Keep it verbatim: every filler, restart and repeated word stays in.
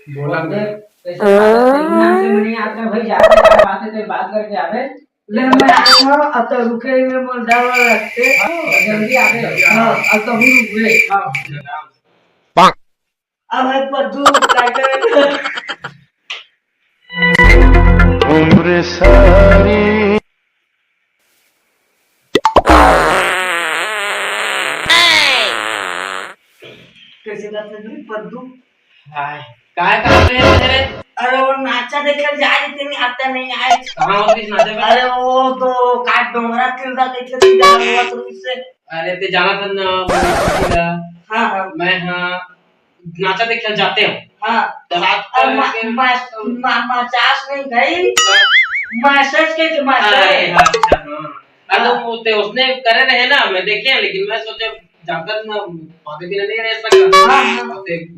बोला बे। कैसे बात है? तेरे नाम से मनी आता है भाई, जाते हैं, बात है, तेरे बात करके आवे। ले, मैं आता हूँ, अब तो रुके ही में मोर डर लगते। हाँ, जल्दी आवे। हाँ, अब तो हम रुक गए। हाँ। अब है पद्दू, क्या करेंगे? उम्र सारी। कैसे करते हैं पद्दू? हाय, काय कर रहे हैं तेरे? अरे वो नाचा देखे जा रही थी, नहीं आता नहीं आए। कहाँ हो किस नाचे में? अरे वो तो काट डोंगरा तिलदा कैसे सीधा हुआ शुरू से। अरे ते जाना था ना, वो सीधा। हाँ, हाँ। मैं हाँ, नाचा देखे जाते हो। हाँ। तो रात को अरे मा-, लेके मा-, मा-, मचास नहीं गई। मैसेज के जो मैसेज। अरे हाँ, अच्छा, हाँ। अरे हाँ। वो ते उसने करे रहे ना, मैं देखे हैं, लेकिन मैं सोचे जाकर ना पानी पीने नहीं रह सकता। हाँ, हाँ। ते